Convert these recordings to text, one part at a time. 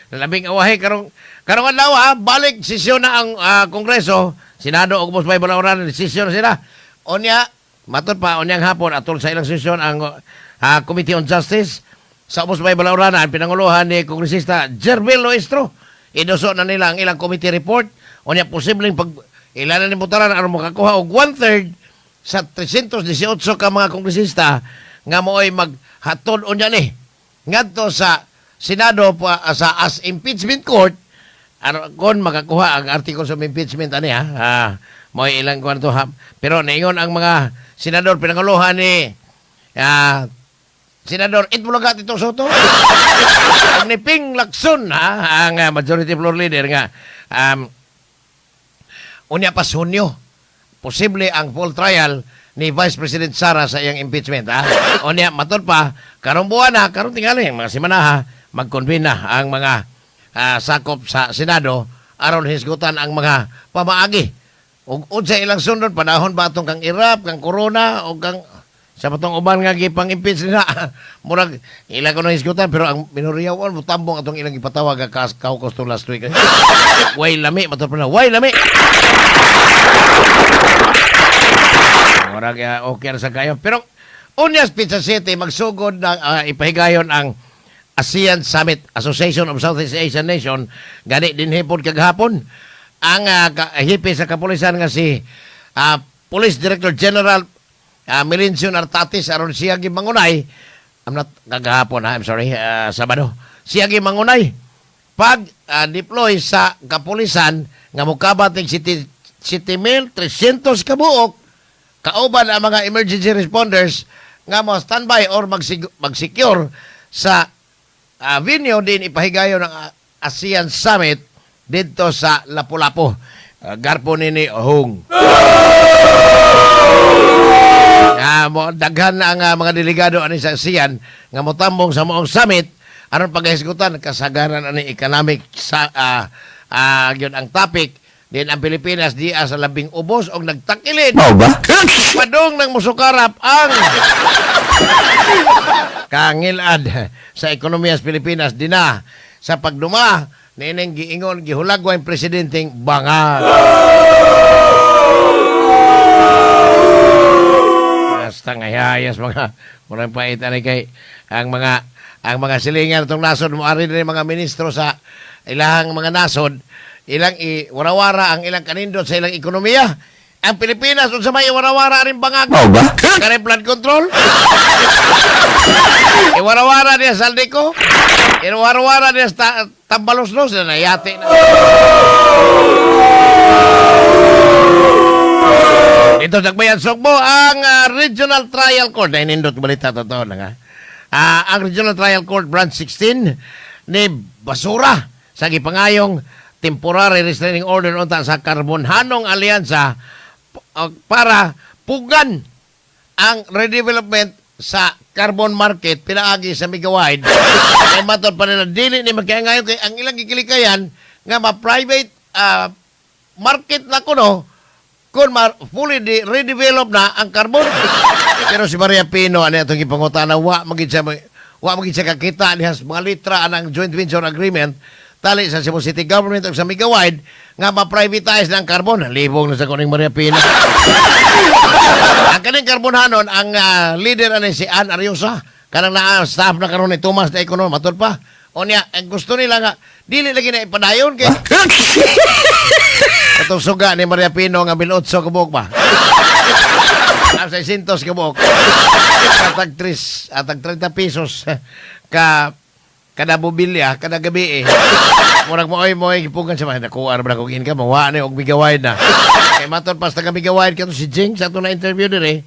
Labing awahe karong karong adlaw ha, balik sesyon na ang Kongreso, Senado ug Ubos Balauran, sesyon na sila. Unya, matod pa unyang hapon atol sa ilang sesyon ang Committee on Justice sa Ubos Balauran ang pinanguluhan ni Kongresista Jervil Luistro. Iduso na nila ang ilang committee report. Unya posibleng pag ilan na ni butaran aron makakuha og 1/3 sa 318 ka mga kongresista nga mooy maghatod unya ni ngadto sa Senado pa, sa as impeachment court aron kon makakuha ang articles of impeachment ani ha. Mo'y ilang kuan to ha. Pero naingon ang mga senador pinanguluhan ni Senador Eat Bulaga Tito Sotto ang ni Ping Lacson ha, ang majority floor leader nga unya pa sa Hunyo posible ang full trial ni Vice President Sara sa iyang impeachment ha. Unya matod pa karong buwan na, karong tingali mga semana ha, mag-convene na ang mga sakop sa Senado aron hisgutan ang mga pamaagi ug unsa ilang sundon panahon ba atong kang Erap, kang Corona o kang sa patong uban nga gipang impeach nila. Murag ila ko nang hisgutan, pero ang minuriyawon mo tambong atong ilang gipatawag nga caucus tong last week. Way lami matod pa na, way lami. Murag okay ra sa kayo. Pero unyas Pizza City magsugod na ipahigayon ang ASEAN Summit, Association of Southeast Asian Nation, gani dinhi pod kagahapon. Ang hepe sa kapulisan nga si Police Director General Melencio Nartates aron siya gimangunay. I'm not kagahapon ha, I'm sorry, Sabado. Siya gimangunay pag deploy sa kapulisan nga mokabat ning city 7,300 kabuok kauban ang mga emergency responders nga mo standby or mag-secure sa venue din ipahigayon ng ASEAN Summit didto sa Lapu-Lapu. Garpo ni Hong. Mo daghan na ang mga delegado ani sa ASEAN nga motambong sa moong summit aron paghisgutan kasagaran ani economic sa gyud ang topic din ang Pilipinas diya sa labing ubos og nagtakilid. Mao ba? Padung ng musukarap ang kangilad sa ekonomiya sa Pilipinas dina sa pagduma niining giingon gihulagway ang presidenteng bangag. Basta nga hayas mga murang pait ani kay ang mga silingan atong nasod mo ari din mga ministro sa ilahang mga nasod ilang iwarawara ang ilang kanindot sa ilang ekonomiya. Ang Pilipinas unsa may iwarawara aring bangag? Mao ba? Kanang flood control? Iwarawara niya sa Zaldy Co? Iwarawara niya sa Tambaloslos na nayati na. Dito sa Bayan Sugbo, ang Regional Trial Court, na inindot balita, totoo lang ha. Ang Regional Trial Court Branch 16 ni Basura sa gipangayong temporary restraining order unta sa Karbonhanong Alyansa para pugan ang redevelopment sa carbon market pinaagi sa Megawide. Kay matod pa nila dili ni magkaangayon kay ang ilang gikilikayan nga ma-private market na kuno kung fully redevelop na ang carbon. Pero si Maria Pino ano atong gipangutana, wa magid siya kakita diha sa mga litra anang joint venture agreement tali sa Cebu City Government ug sa Megawide nga ma-privatize na ang carbon. Libong na sa kuning Maria Pino. Ang kaning karbonhanon, ang leader ani si Ann Ariosa, kanang naa staff na karon ni Tomas na Econo, matod pa. Unya, ang gusto nila nga dili lagi na ipadayon kay katong suga ni Maria Pino nga 1,800 kabuok ba? Ang 600 kabuok. Atag 3, atag 30 pesos ka kada bobilya, kada gabi eh. Murag mo oy mo gipugan sa mga nakuha ra ba kog income, wa ni og Megawide na. Kay matod pa sa taga Megawide kato si Jing sa ato na interview dire.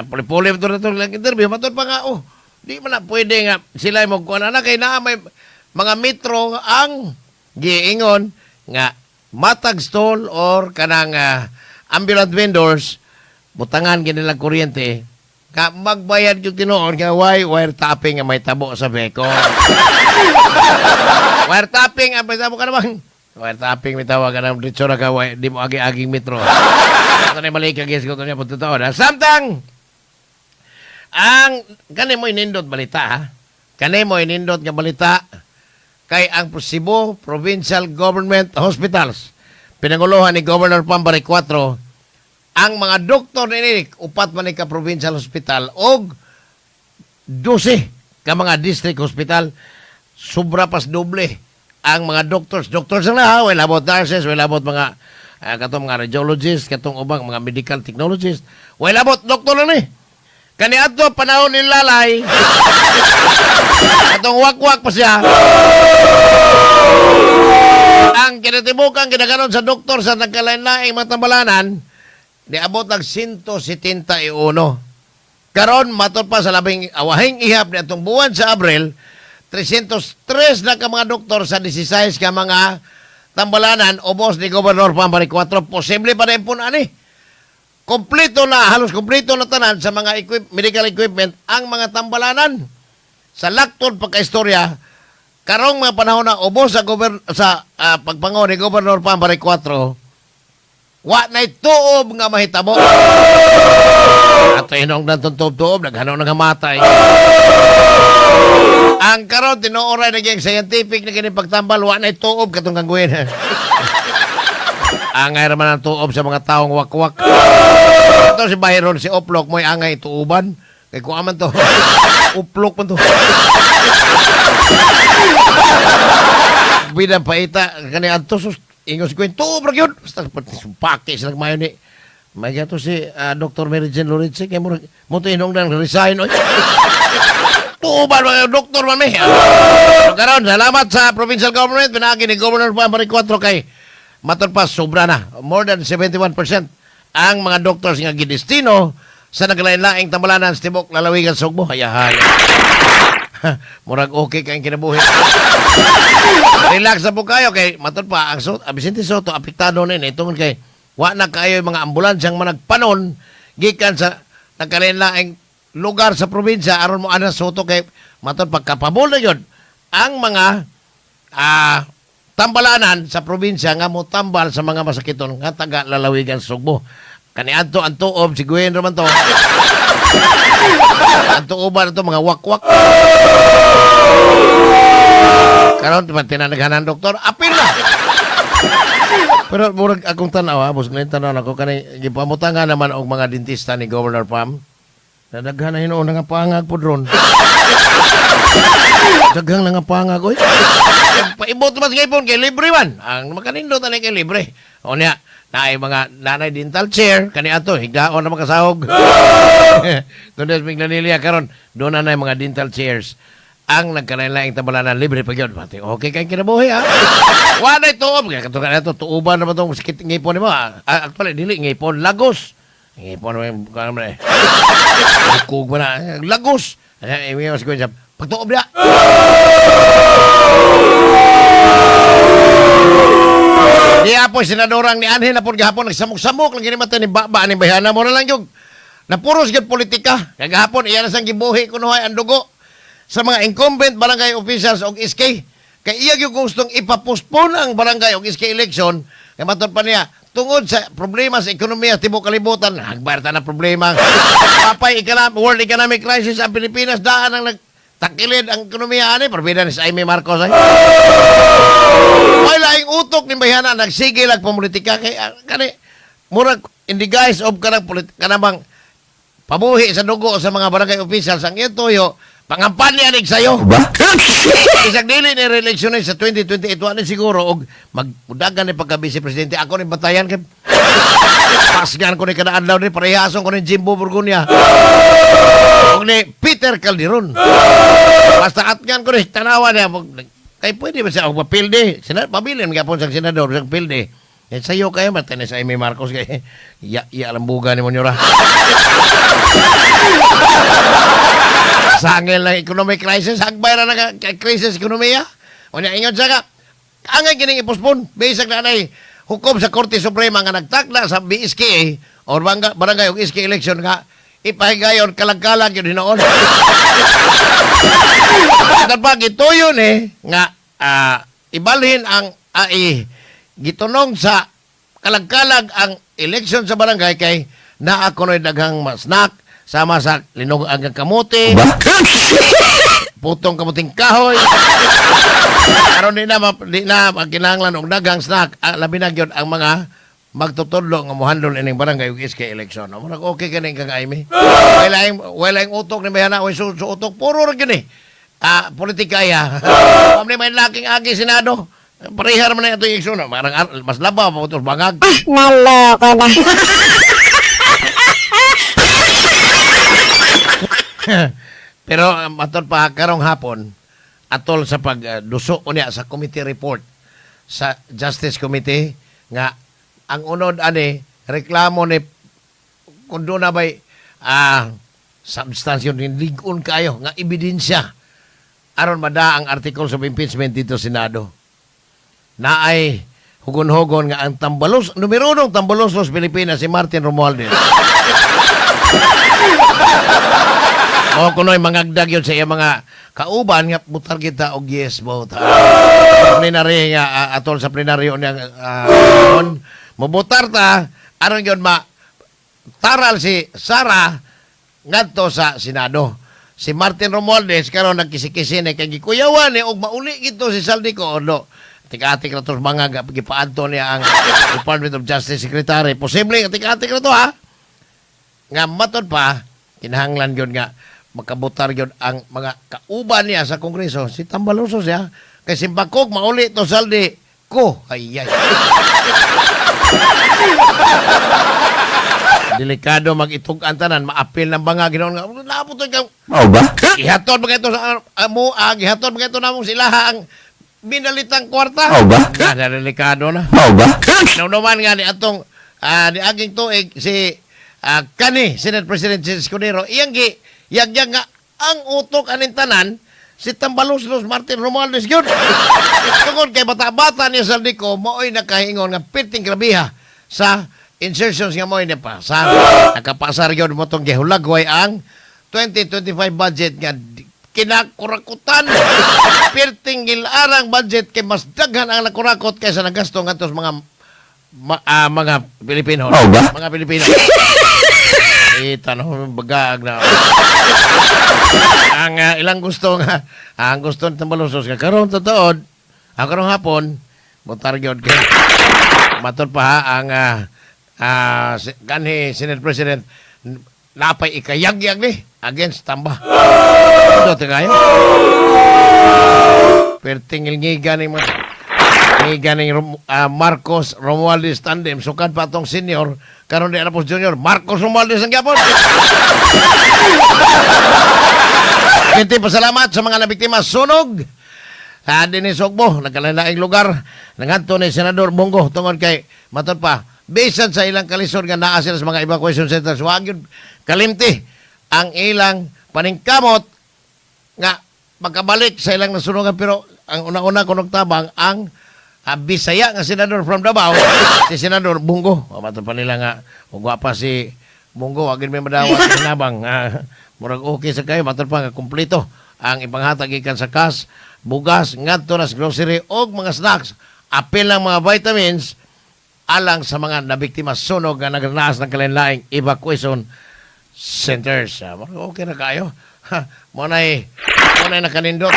Puli-puli to na to lang interview, matod pa nga oh. Di man na pwede nga sila mo kuan ana kay naa may mga metro ang giingon nga matag stall or kanang ambulant vendors butangan gini lang kuryente ka magbayad yung tinuod nga why wire tapping ang may tabo sa beko. Wire tapping ang may tabo ka naman. Wire tapping may tawag ka ng diretso na ka why, di mo agi-aging metro. Ito na mali ka guys ko niya totoo na. Samtang ang kani mo inindot balita ha. Kani mo inindot nga balita Kay ang Cebu Provincial Government Hospitals, pinanguluhan ni Governor Pam Baricuatro, ang mga doktor ni upat man ni ka provincial hospital og 12 ka mga district hospital, sobra pas doble ang mga doctors. Doctors na ha, wala abot nurses, wala abot mga katong mga radiologists, katong ubang mga medical technologists, wala abot, doktor na ni. Kaniadto panahon ni Lalay, katong wakwak pa siya, ang kinatibukang ginaganon sa doktor sa nagkalain-laing mga tambalanan, niabot ang 171. Karon matod pa sa labing awahing ihap ni atong buwan sa Abril, 303 na ka mga doktor sa 16 ka mga tambalanan ubos ni Gobernador Pam Baricuatro. Posible pa na ipon ani. Kompleto na, halos kompleto na tanan sa mga medical equipment ang mga tambalanan. Sa laktod pagkaistorya, karong mga panahon na ubos sa sa pagpango ni Gobernador Pam Baricuatro, wa na'y tuob nga mahitabo. Ato inong nantong tuob-tuob, naghanaw nga matay. Ang karon tinuoray naging scientific na kini pagtambal, wa na'y tuob katong gangguin. Angay raman ang tuob sa mga taong wakwak. Ito si Byron, si Oplok, mo'y angay tuuban. Kay kuha man to. Uplok man to. Bidang paita, kani adto sus, ingos ko, tuob ra gyud. Basta sumpaki sila mayo ni. May gato si Dr. Mary Jane Lorenzo, kay mo mo to inong nang resign. Oy. Tuuban mga doktor man mi. So, karon, salamat sa provincial government, pinagi ni Governor Pam Baricuatro kay matod pa sobra na, more than 71% ang mga doctors nga gidestino sa naglain-laing tambalanan sa tibok lalawigan Sugbo. Hayahay. Murag okay kayong kinabuhi. Relax na po kayo kay matod pa ang Vicente Sotto apektado ni tungod kay wa na kayo yung mga ambulansyang managpanon gikan sa nagkalain-laing lugar sa probinsya aron mo ana Sotto kay matod pa kapabol na yun ang mga tambalanan sa probinsya nga motambal sa mga masakiton nga taga lalawigan Sugbo. Kaniadto ang tuob si Gwen raman to. Ang tuoban to mga wakwak. Karon pa tinanaghanan doktor, apil na. Pero murag akong tanaw ha, boss Glenn, tanaw nako kani gipamutangan naman og mga dentista ni Governor Pam. Nadaghan na hinuon nga pangag po dron. Daghang nga pangag oy. Paibot man sa ipon kay libre man. Ang makanindot ani kay libre. O niya, naay mga nanay dental chair kani ato higdaon na makasahog. Doon sa Minglanilla karon, doon na mga dental chairs. Ang nagkalain-laing tabalanan libre pa gyud. Pati okay kay kinabuhi ha. Wa nay tuob kay katong ato tuoban naman tong sakit ngipon nimo. Actually dili ngipon, lagos. Ngipon mo kan man eh. Kug man na lagos. Ay mas ko pagtuob dia. Diya po senadorang ni Anhin na po gahapon nagsamok-samok lang gini mata ni baba ni bayhana mo na lang yung napuros gyud politika. Kagahapon iya na sang gibuhi kunuhay ang dugo sa mga incumbent barangay officials og SK. Kay iya gyud gustong ipapostpone ang barangay og SK election kay matod pa niya tungod sa problema sa ekonomiya tibuok kalibutan, hagbayar ta na problema. Papay world economic crisis ang Pilipinas daan ang nagtakilid ang ekonomiya ani perbida ni Amy Marcos ay. May laing utok ni bayhana nagsigil ang pamolitika kay kani murag in the guise of kanang kanang pabuhi sa dugo sa mga barangay officials ang iyang tuyo pangampanya nig sayo. Ba? Isang dili ni re-election sa 2028 wa ni siguro og magmudagan ni pagka vice presidente ako ni batayan kay pasgan ko ni kada adlaw ni parehason ko ni Jimbo Borgonia og ni Peter Calderon. Basta atngan ko ni tanawa niya kay pwede ba siya og mapildi? Pabilin gyapon sa senador sa pildi. Eh, sayo kayo matay sa Amy Marcos kay ya ya lambugan ni Monyora. Sangil ng economic crisis, hagbay ra na crisis ekonomiya. Unya ingon siya ka, angay kining ipospon, bisag na anay hukom sa Korte Suprema nga nagtakda sa BSK or barangay og SK election nga ipahigayon kalag-kalag yun hinoon. At pag ituyon nga ibalhin ang gitunong sa kalag-kalag ang election sa barangay kay naa kuno'y daghang snack sama sa linog ang kamote. Ba? Putong kamuting kahoy. Aron di na kinahanglan og daghang snack, labi na gyud ang mga magtutudlo nga mohandle ining barangay ug SK election. Murag okay kani kang Amy. Walay utok ni Bayana, way su utok puro ra gyud eh. Politika ya. Wa man may laking agi Senado. Pareha man na ito yung eleksyon. Marang mas labaw pa ito bangag. Naloko na. Pero matod pa karong hapon atol sa pagduso unya sa committee report sa Justice Committee nga ang unod ani reklamo ni kung doon na ba'y substansyon lig-on kayo nga ebidensya aron mada ang articles of impeachment dito sa Senado na ay hugon-hugon nga ang tambalos numero unong tambalos sa Pilipinas si Martin Romualdez o kuno'y mangagdag yun sa iyang mga kauban nga butar kita og yes vote. Plenary nga atol sa plenaryo niya on mobotar ta aron gyud ma taral si Sara ngadto sa Senado. Si Martin Romualdez karon nagkisi-kisi ni kay gikuyawan ni og mauli gito si Zaldy Co no. Tik-atik na to mga gipaadto niya ang Department of Justice Secretary. Posible nga tik-atik na to ha nga matod pa kinahanglan gyud nga makabotar gyud ang mga kauban niya sa Kongreso si Tambaluso siya kay simbakog mauli to Zaldy Co ay ay delikado mag-itug-an tanan maapil ng banga ginoon nga naabot to kang Mao ba? gihatod mga ito sa amo gihatod mga ito namong silaha ang binalitang kwarta. Mao ba? Nga delikado na. Mao ba? Naman nga ni atong ni aging tuig si kani Senate President si Escudero iyang gi yagyag nga ang utok aning tanan si Tambaluslos Martin Romualdez gyud. Tungod kay bata-bata niya sa Zaldy Co mao'y nakahingon nga perting grabiha sa insertions nga mo'y napasar. Nakapasar gyud mo tong gihulagway ang 2025 budget nga kinakurakutan. Perting gilarang budget kay mas daghan ang nakurakot kaysa nagasto ngadto sa mga mga Pilipino. Mao ba? Mga Pilipino. Kita no, bagaag na. Ang ilang gusto nga, ang gusto ng Tambalusos nga karon totoo, ang karong hapon, botar gyud kay matod pa ha, ang kanhi Senate President napay ikayagyag ni against Tamba. Ito kayo. Perting ngiga ni mga ngiga ni Marcos Romualdez tandem sukad pa tong senior karon di na po junior Marcos Romualdez ang gyapon. Kinti pasalamat sa mga nabiktima sunog. Dinhi sa Ugbo, nagkalain lugar nangadto ni Senador Bong Go tungod kay matod pa bisan sa ilang kalisod nga naa sila sa mga evacuation centers wa gyud kalimti ang ilang paningkamot nga magkabalik sa ilang nasunugan, pero ang una-una kunog tabang ang Bisaya nga senador from Davao si Senador Bong Go. O, matod pa nila nga ug pa si Bong Go wag may madawat sa hinabang, murag okay sa kayo. Matod pa nga kumpleto ang ipanghatag gikan sa cash, bugas ngadto na sa grocery og mga snacks apil ang mga vitamins alang sa mga nabiktima sunog nga nagranaas ng kalain-laing evacuation centers. Murag okay na kayo. Ha, mo na'y nakanindot.